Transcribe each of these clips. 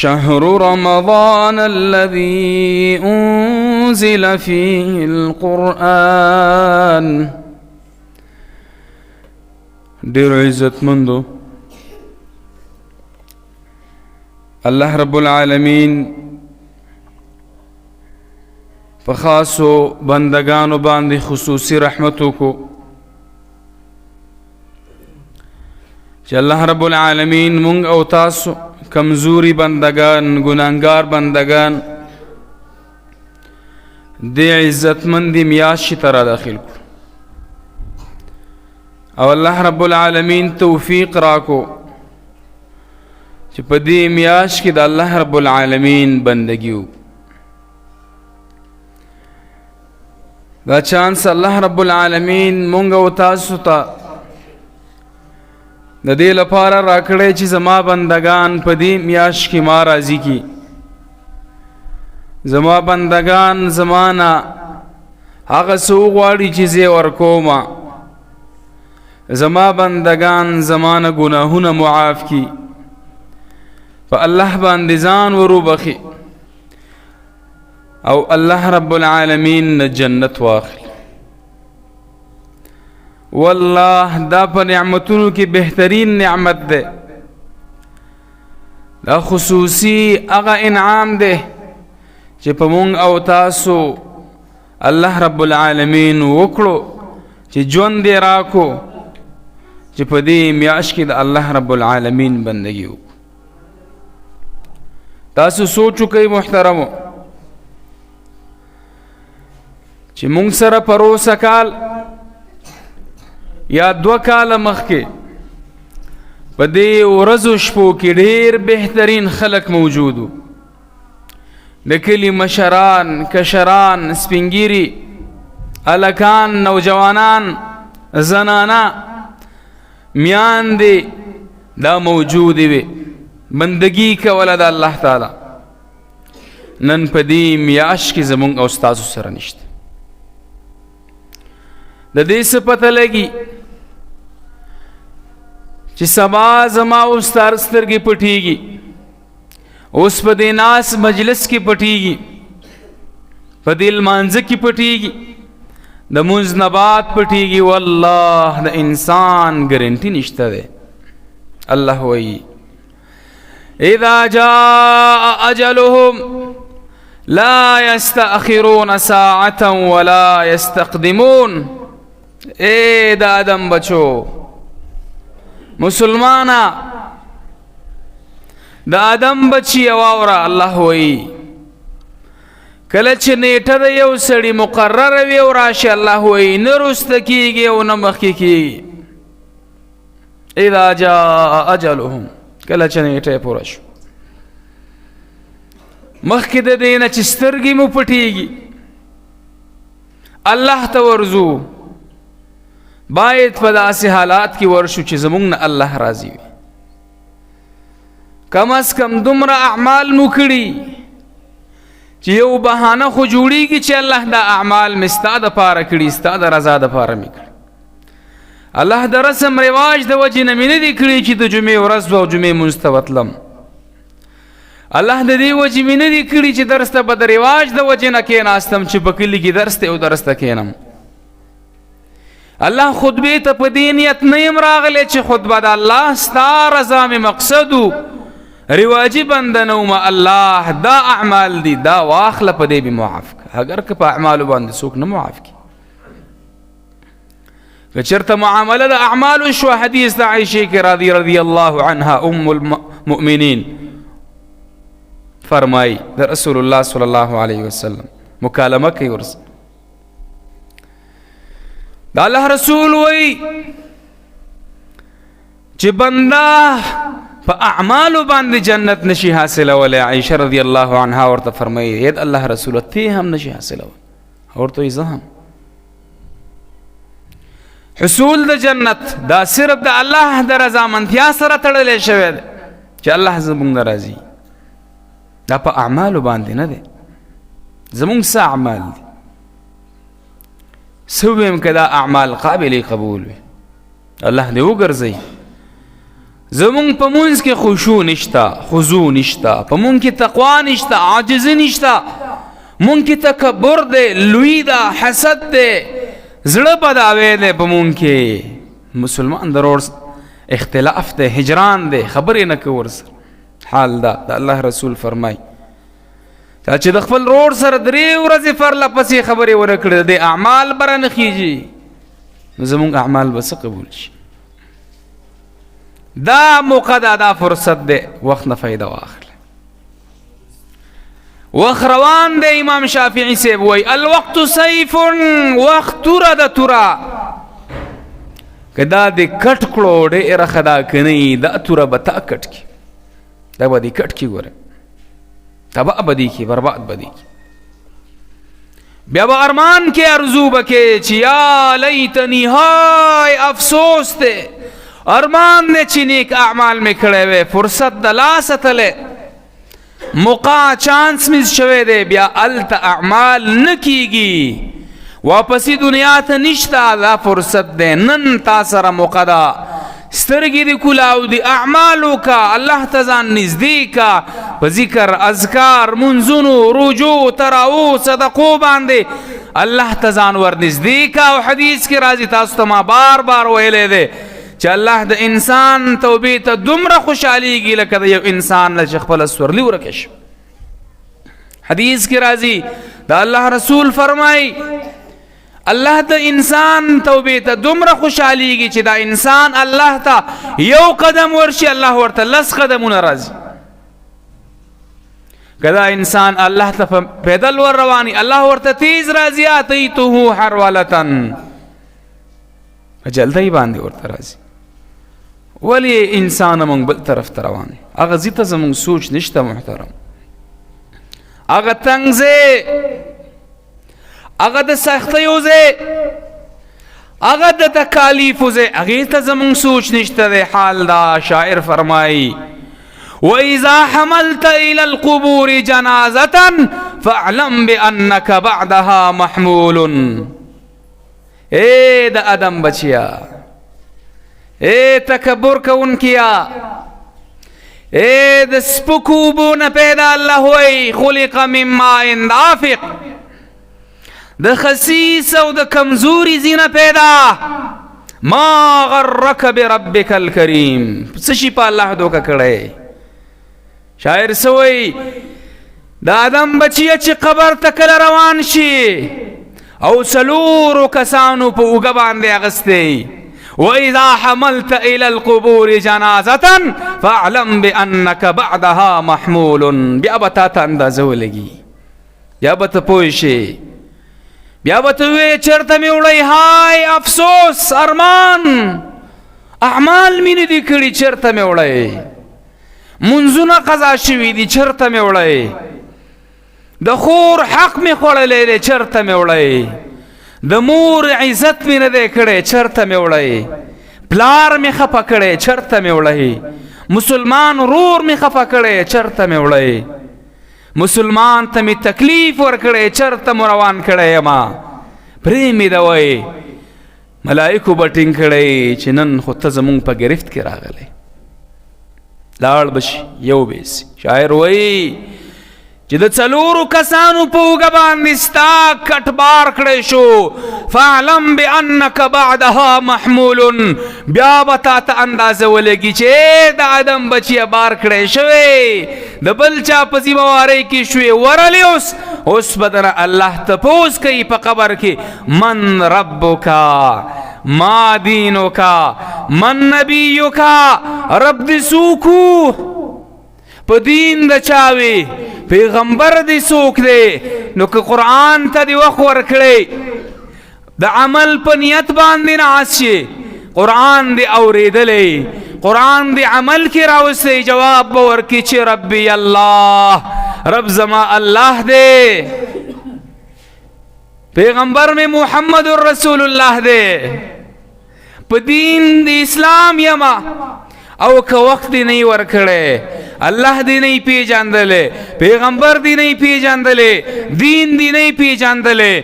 شهر رمضان الذي أنزل فيه القرآن. ډیر عزتمندو، الله رب العالمین په خاصو بندگانو باندې خصوصي رحمت وکړو چې الله رب العالمین مونږ او تاسو کمزوري بندگان، ګناهګار بندگان دې عزتمندې میاشتې ته را داخل کړو او الله رب العالمین توفیق راکو چې په دې میاشت کې د الله رب العالمین بندگی وکړو. دا چانس الله رب العالمین مونږ او تاسو ته د دې لپاره راکړی چې زما بندگان په دې میاشت کې ما راضي کړي، زما بندگان زمانه هغه څه وغواړي چې زه ورکوم، زما بندگان زمانه ګناهونه معاف کړي، په الله باندې ځان وروبخي او الله رب العالمین نه جنت واخلي. والله دا په نعمتونو کې بهترین نعمت ده، دا خصوصي هغه انعام ده چې په مونږ او تاسو الله رب العالمین وکړو چې ژوند یې راکو چې په دې میاشت کې د الله رب العالمین بندگی وکړو. تاسو سوچ وکړئ محترمو چې مونږ سره پروسه کال یا 2 کاله مخکې په دې ورځو شپو کې ډېر بهترین خلک موجود وو، د کلي مشران، کشران، سپینګیري، هلکان، نوجوانان، زنانه، میاندې دا موجودې وې، بندگی کوله د الله تعالی. نن په دې میاشت کې زمونږ او ستاسو سره نشته. د دې څه پته لګي چې سبا زما او ستا سترګې پټېږي، اوس په دې ناس مجلس کې پټېږي، په دې لمانځه کې پټېږي، د مونځ نه بعد پټېږي. والله د انسان ګارنټي نشته دی. الله وایي اذا جاء اجلهم لا يستأخرون ساعة ولا يستقدمون. اے د آدم بچو مسلمانا، د آدم بچی واوره، الله وایي کله چې نیټه د یو سړي مقرره وي او راشي، الله وایي نه وروسته کېږي او نه مخکې کېږي. اذا جاء اجلهم، کله چې نیټه یې پوره شو، مخکې د دې نه چې سترګې مو پټېږي الله ته ورځو، باید په داسې حالات کې ورشو چې زمونږ نه الله راضي وي. کم از کم دومره اعمال مو کړي چې یو بهانه خو جوړیږي چې الله دا اعمال مې ستا دپاره کړي، ستا د رضا دپاره مې کړي. الله د رسم رواج د وجې نه مې نه دي کړي چې د جمعې ورځ وه او جمعې مونځ ته وتلم. الله د دې وجې مې نه دي کړي چې درس ته به د رواج د وجې نه کښېناستم چې په کلي کې درس دی او درس ته کښېنم. الله خطبې ته په دې نیت نه یم راغلی چې خطبه د الله ستا رضا مې مقصد و، رواجي بنده نه وم. الله دا اعمال دي دا واخله، په دې به معاف کړه. اګر که په اعمالو باندې څوک نه معاف کړي، که چېرته معامله د اعمالو شوه، حدیث د عایشې کې راځي رضی الله عنها ام المؤمنین فرمایي د رسول الله صلی الله علیه وسلم مکالمه کوي ورسره. د الله رسول وایي چې بنده په اعمالو باندې جنت نشي حاصلولی. عایشه رضی الله عنها ورته فرمایي اې د الله رسوله ته هم نشي حاصلولی. ورته وایي زه هم. حصول د جنت دا صرف د الله د رضامندتیا سره تړلی شوی دی چې الله زمونږ نه راضي. دا په اعمالو باندې نه دی، زمونږ څه اعمال دي، څه ویم که دا اعمال قابل قبول وي، الله دې وګرځوي. زمونږ په مونځ کې خشوع نشته، خضوع نشته، په مونږ کې تقوا نشته، عاجزي نشته، مونږ کې تکبر دی، لوی ده، حسد دی، زړه بداوی دی. په مونږ کې مسلمان ضرور اختلاف دی، هجران دی، خبرې نه کوي ورسره. حال دا د الله رسول فرمای چې د خپل رور سره درې ورځې پرله پسې خبرې ونه کړې، د اعمال به رانه خېژي، نو زمونږ اعمال به څه قبول شي؟ دا موقع ده، دا فرصت دی، وخت نه فایده واخله. وخت روان دی. امام شافعي صاحب وایي الوقت سیف، وخت توره ده، توره که دا دې کټ کړو ډېره ښه ده، که نه دا توره به تا کټ کړي، دا به دې کټ کړي، ګوره تباه به دې کړي، برباد به دې کړي. بیا به ارمان کې ارزو به کې چې یا لیتني، های افسوس دی، ارمان دی چې نیک اعمال مې کړی وی، فرصت د لاسه تللی، موقع چانس مې شوی دی، بیا هلته اعمال نه کیږي، واپسی دنیا ته نشته. دا فرصت دی، نن تا سره موقع ده، سترګې دې کولاو دي، اعمال وکړه، الله ته ځان نږدې کا، په ذکر، اذکار، منځونو، رجوع، تراو، صدقو باندې الله ته ځان ورنږدې کا. او حدیث کې راځي، تاسو ته ما بار بار ویلی دی چې الله د انسان توبې ته دومره خوشحالېږي لکه د یو انسان له چې خپله سورلي ورکه شي. حدیث کې راځي، د الله رسول فرمایي الله د انسان توبې ته دومره خوشحالېږي چې دا انسان الله ته یو قدم ورشي، الله ورته لس قدمونه راځي. که دا انسان الله ته پیدل ور رواني، الله ورته تیز راځي، اتیته حرولة، په جلدۍ باندې ورته راځي. ولې انسان موږ بل طرف ته روان؟ هغه ځای ته زموږ سوچ نشته محترم، هغه تنګ ځای، هغه د سختیو ځای، هغه د تکالیفو ځای، هغې ته زموږ سوچ نشته دی. حال دا شاعر فرمایي وإذا حملت إلى القبور جنازة فاعلم بأنك بعدها محمول. اے د ادم بچیا، اے تکبر کوونکیا، اے د سپکو اوبو نه پیدا الله وایي خلق من ماء دافق، د خسیس او د کمزوري زینه پیدا، ما غرک بربک الکریم، څه شي په الله دوکه کړی؟ شاعر څه وایي؟ د آدم بچیه چې قبر ته کله روان شي او څلورو کسانو په اوږه باندې اخیستی، وإذا حملت إلى القبور جنازة فاعلم بأنك بعدها محمول، بیا به تا ته اندازه ولګي، بیا به ته پوه شې، بیا به ته ووایې چېرته مې وړی، های افسوس، ارمان، اعمال مې نه دي کړي، چېرته مې وړی، منځونه قضا شوي دي، چېرته مې وړی، د خور حق مې خوړلی دی، چېرته مې وړی، د مور عزت مې نه دی کړی، چېرته مې وړی، پلار مې خفه کړی، چېرته مې وړی، مسلمان ورور مې خفه کړی، چېرته مې وړی، مسلمان ته مې تکلیف ورکړی، چېرته مو روان کړی یم، پرې مې ده وایي ملایکو به ټینګ کړی چې نن خو ته زمونږ په گرفت کې راغلی، لاړ به شي یو به سي. شاعر وایي چې د څلورو کسانو په اوږه باندې ستا کټ بار کړی شو، فاعلم بانک بعدها محمول، بیا به تا ته اندازه ولګي چې د آدم بچیه بار کړی شوی، د بل چا په ذمه وارۍ کې شوې، ورلې اوس، اوس به درنه الله تپوس کوي په قبر کې، من ربک، ما دینک، من نبیک، رب دې څوک په دین د چاوي، پیغمبر دې څوک دی؟ نو که قرآن ته دې وخت ورکړی، د عمل په نیت باندې ناست شي، قرآن دې اورېدلی، قرآن دې عمل کې راوستی، جواب به ورکړي چې ربي الله، رب زما الله دی، پیغمبر مې محمد رسول الله دی، په دین د اسلام یما. او که وخت دې نه ورکړی، الله دې نه پیژندلی، پیغمبر دې نه پیژندلی، دین دې نه پیژندلی،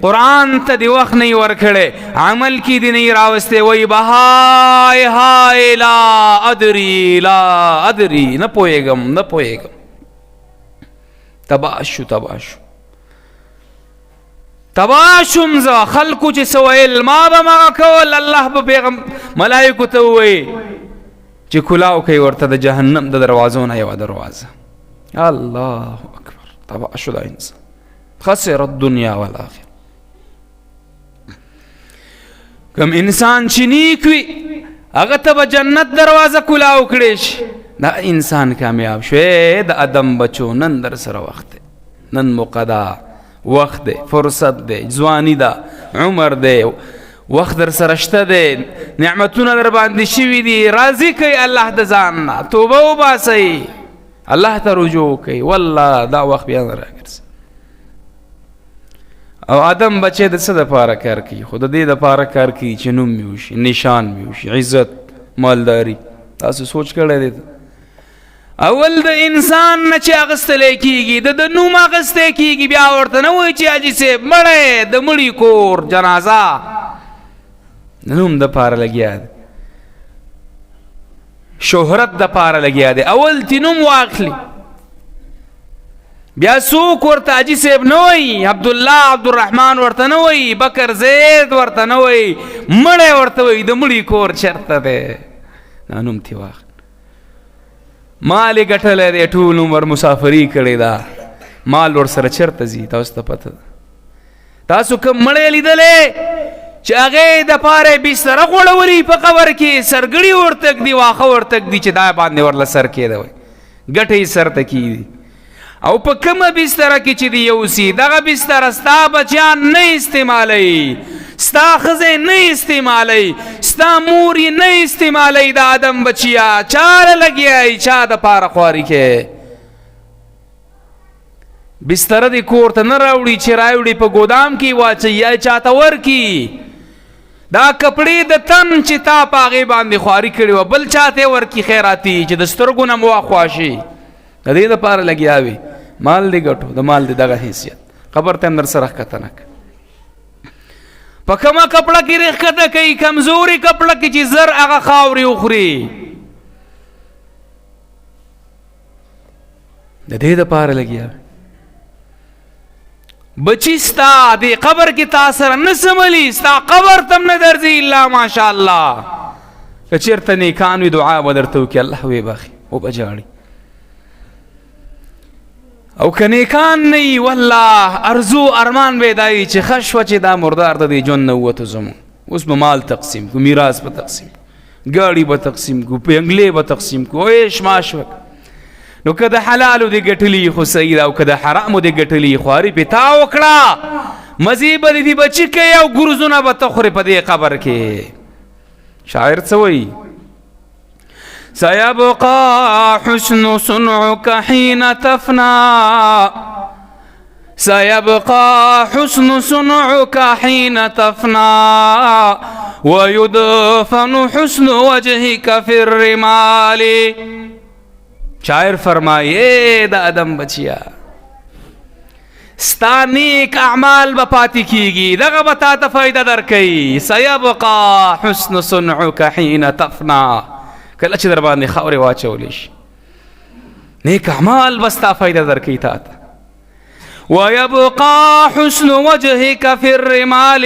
قرآن ته دی وخت نه ورکړی، عمل کې دی نه راوستی، وایي به های های لا ادري لا ادري، نه پوهېږم نه پوهېږم. تباه شو تباه شو تباه شوم زه. خلکو چې څه ویل ما به مغه کول، الله به پیغام ملایکو ته ووایي چې کلاو کوي ورته د جهنم د دروازو نه یوه دروازه. الله اکبر، تباه شو دا انسان، خسر الدنیا والآخرة. کوم انسان چې نیک وي هغه ته به جنت دروازه کلاو کړی شي، دا انسان کامیاب شوی. د ادم بچو نن در سره وخت دی، نن موقع ده، وخت دی، فرصت دی، ځواني ده، عمر دی، وخت در سره شته دی، نعمتونه در باندې شوي دي، راضي کوي الله د ځان نه، توبه وباسئ، الله ته رجوع وکړئ، والله دا وخت بیا نه راګرځي. او آدم بچی د څه دپاره کار کوي؟ خو د دې دپاره کار کوي چې نوم مې وشي، نشان مې وشي، عزت، مالداري. تاسو سوچ کړی دی؟ اول د انسان نه چې اخیستلی کېږي، د ده نوم اخیستی کېږي، بیا ورته نه وایي چې حاجي صاحب مړی، د مړي کور جنازه، د نوم دپاره لګیا دی، شهرت دپاره لګیا دی. اول تې نوم واخلي، بیا څوک ورته حاجي صاحب نه وایي، عبدالله عبدالرحمن ورته نه وایي، بکر زید ورته نه وایي، مړی ورته وایي، د مړي کور چېرته دی، دا نوم تې واخلي. مال یې ګټلی دی، ټول عمر مسافري کړې ده، مال ورسره چېرته ځي؟ تاسو ته پته ده. تاسو کوم مړی لیدلی چې هغې دپاره یې بستره غوړولي په قبر کې، سرګړي ورته ږدي، واښه ورته ږدي چې دا باندې ورله سر کېده وایي، ګټه یې سر ته کېږي. او په کومه بستره کې چې دی یوسي، دغه بستره ستا بچیان نه استعمالوي، ستا ښځې نه استعمالوي، ستا مور یې نه استعمالوي. د آدم بچیا چا له لګیا یې، چا دپاره خواري کوې؟ بستره دې کور ته نه راوړي، چې راوړي په ګودام کې واچوي یا چاته ورکي. دا کپړې د تن چې تا په هغې باندې خواري کړې وه، بل چاته یې ورکي خیراتي چې د سترګو نه مو واخوا شي. د دې دپاره لګیا وي، مال دې ګټو، د مال دې دغه حیثیت، قبر ته هم در سره ښکته نه کړه. په کومه کپړه کې دې ښکته کوي؟ کمزورې کپړه کې چې زر هغه خاورې وخوري. د دې دپاره لګیا وي. بچی ستا دې قبر کې تا سره نه سملي، ستا قبر ته هم نه درځي الا ماشاءالله. که چېرته نیکان وي دعا به درته وکړي، الله ویې بخښي، وبه ژاړي. او که نیکان نه وي والله ارزو ارمان به یې دا وي چې ښه شوه چې دا مردار د دې ژوند نه ووتو، زموږ اوس به مال تقسیم کړو، میراث به تقسیم کړو، ګاډي به تقسیم کړو، بنګلې به تقسیم کړو، عیش ماش وکړو. نو که د حلالو دې ګټلي خو صحیح ده، او که د حرامو دې ګټلي خواري پې تا وکړه، مزې به دې بچي کوي او ګرزونه به ته خورې په دې قبر کې. شاعر څه وایي؟ سيبقى حسن صنعك حين تفنى، سيبقى حسن صنعك حين تفنى، ويدفن حسن وجهك في الرمال. شاعر فرمایي د ادم بچیا، ستا نیک اعمال به پاتې کیږي، دغه به تا ته فایده درکوي. سيبقى حسن صنعك حين تفنى، کله چې در باندې خاورې واچولی شي، نیک اعمال به ستا فایده درکوي تا ته. ويبقى حسن وجهك في الرمال،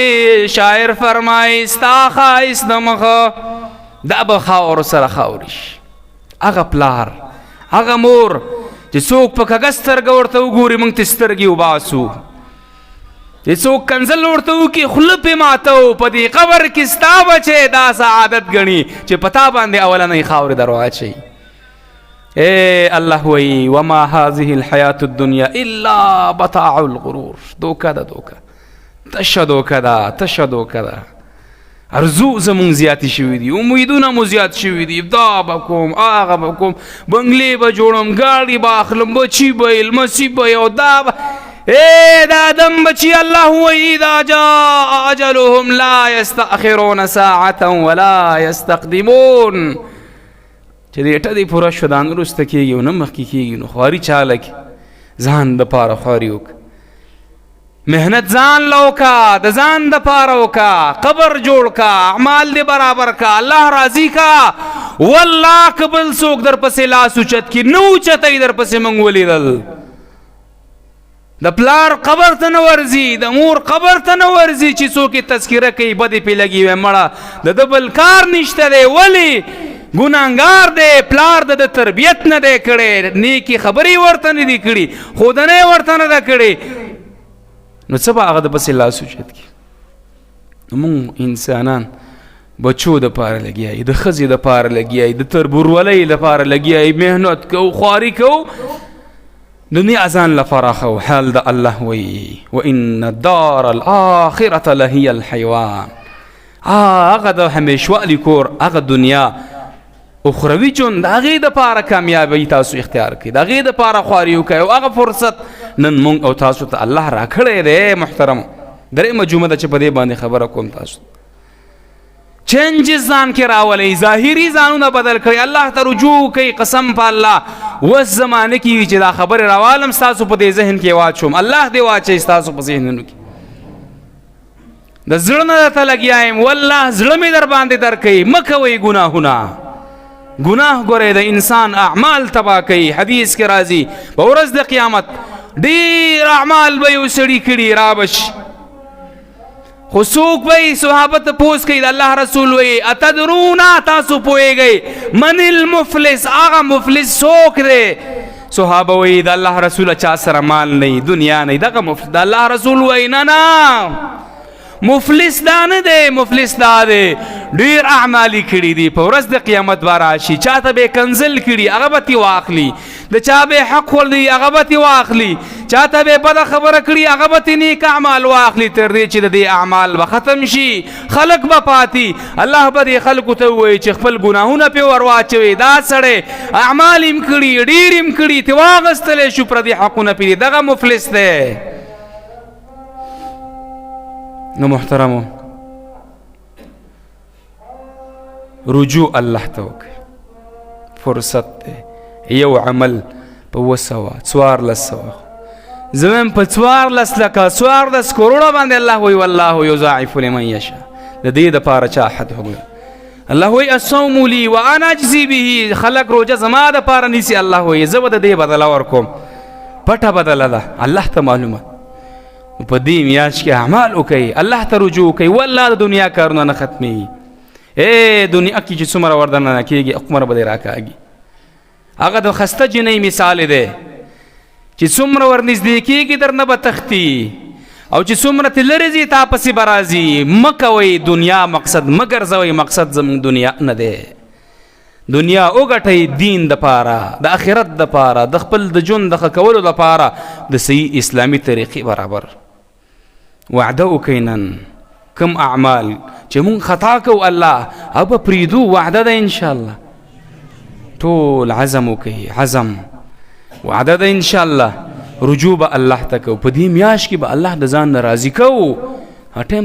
شاعر فرمایي ستا ښایست د مخ دا به خاورو سره خاورې شي. هغه پلار هغه مور چې څوک په کږه سترګه ورته وګوري، موږ ته سترګې وباسو، چې څوک کنځل ورته وکړي خوله پرې ماتوو، په دې قبر کې ستا بچی دا سعادت ګڼي چې په تا باندې اولنۍ خاورې در واچوي. اے الله وایي وما هذه الحیاة الدنیا الا متاع الغرور. دوکه ده، دوکه، تشه دوکه ده، تشه دوکه ده. ارزو زمونږ زیاتې شوي دي، امیدونه مو زیات شوي دي، دا به کوم، هغه به کوم، بنګلې به جوړوم، ګاډي به اخلم، بچي به یې، لمسي به یې، او دا به. اے د آدم بچي، الله وایي اذا جاء اجلهم لا یستأخرون ساعة ولا یستقدمون. چې نیټه دې پوره شوه، دا نه وروسته کېږي او نه مخکې کېږي، نو خواري چاله کې ځان دپاره خواري وکړه. محنت ځان له وکا، د ځان د پاره وکا، قبر جوړ کا، اعمال دې برابر کا، الله راضي کا. والله که بل څوک در پسې لاس اوچت کړي، نه اوچتوي در پسې. موږ ولیدل د پلار قبر ته نه ورځي، د مور قبر ته نه ورځي، چې څوک یې تذکره کوي بدې پې لګي، وایي مړه د ده بل کار نشته دی. ولې؟ ګناهګار دی. پلار د ده تربیت نه دی کړی، نیکې خبرې ورته نه دي کړي، ښودنه یې ورته نه ده کړې، نو څه به هغه د پسې لاس اوچت کړي؟ مونږ انسانان بچو د پاره لګیا یو، د ښځې د پاره لګیا یو، د تربورولۍ لپاره لګیا یو، محنت کوو، خواري کوو، دنیا ځان لپاره خو حال د الله وی وان الدار الاخره لهي الحيوان. هغه د همیشوالي کور، هغه دنیا اخروي ژوند، د هغې دپاره کامیابي تاسو اختیار کړئ، د هغې دپاره خواري وکړئ. او هغه فرصت نن مونږ او تاسو ته الله راکړی دی. محترم، درېیمه جمعه ده چې په دې باندې خبره کوم. تاسو چینجز ځان کې راولئ، ظاهري ځانونه بدل کړئ، الله ته رجوع کوئ. قسم په الله اوس زمانه کې چې دا خبرې راوالم، ستاسو په دې ذهن کې واچوم، الله دې واچوي ستاسو په ذهنونو کې. د زړه نه درته لګیا یم، والله زړه مې در باندې درکوي. مه کوئ ګناهونه. ګناه ګورئ د انسان اعمال تباه کوي. حدیث کې راځي په ورځ د قیامت ډېر اعمال به یو سړي کړي، رابش خو څوک به یې صحابه ته پوس کوي. د الله رسول وایي اتدرونا، تاسو پوهېږئ من المفلس، هغه مفلس څوک دی؟ صحابه وایي د الله رسول چا سره مال نه، دنیا نه، دغه مفلس. د الله رسول وایي نه نه، مفلس دا نه دی، مفلس دا دی ډېر اعمال یې کړي دي، په ورځ د قیامت به راشي، چا ته به یې کنځل کړي هغه به ترې واخلي، د چا به یې حق خوړلی هغه به ترې واخلي، چا ته به یې بده خبره کړي هغه به ترې نیک اعمال واخلي، تر دې چې د دې اعمال به ختم شي، خلق به پاتې. الله به دې خلکو ته ووایي چې خپل ګناهونه پرې ور واچوي، دا سړی اعمال یې کړي، ډېر یې کړي، ترې واخیستلی شو، پردي حقونه پرې، دغه مفلس دی. نو محترمو، رجوع الله ته وکړئ، فرصت دی. یو عمل په 700، 1400، زه وایم په 14 لکه 14 کروړه باندې الله وایي والله یضاعف لمن یشاء. د دې دپاره چا حد وګوره. الله وایي الصوم لي وانا اجزي به، خلک روژه زما دپاره نیسي، الله وایي زه به د دې بدله ورکوم. پټه بدله ده، الله ته معلومه. په دې میاشت کې اعمال وکړئ، الله ته رجوع وکړئ، والله د دنیا کارونه نه ختمېږي. ای دنیا کې چې څومره وردننه کېږي هومره به دې راکاږي. هغه د خسته جینۍ مثال دی چې څومره ورنږدې کېږي درنه به تښتي، او چې څومره ترې لرې ځي تا پسې به راځي. مه کوئ دنیا مقصد، مه ګرځوئ مقصد زموږ دنیا نه دی. دنیا وګټئ دین دپاره، د آخرت دپاره، د خپل د ژوند د ښه کولو دپاره، د صحیح اسلامي طریقې برابر. وعده وکئ نن کوم اعمال چې مونږ خطا کوو الله هغه به پرېږدو، وعده ده انشاءالله. ټول عزم وکئ، عزم وعده ده انشاءالله. رجوع به الله ته کوو، په دې میاشت کې به الله د ځان نه راضي کوو. ټایم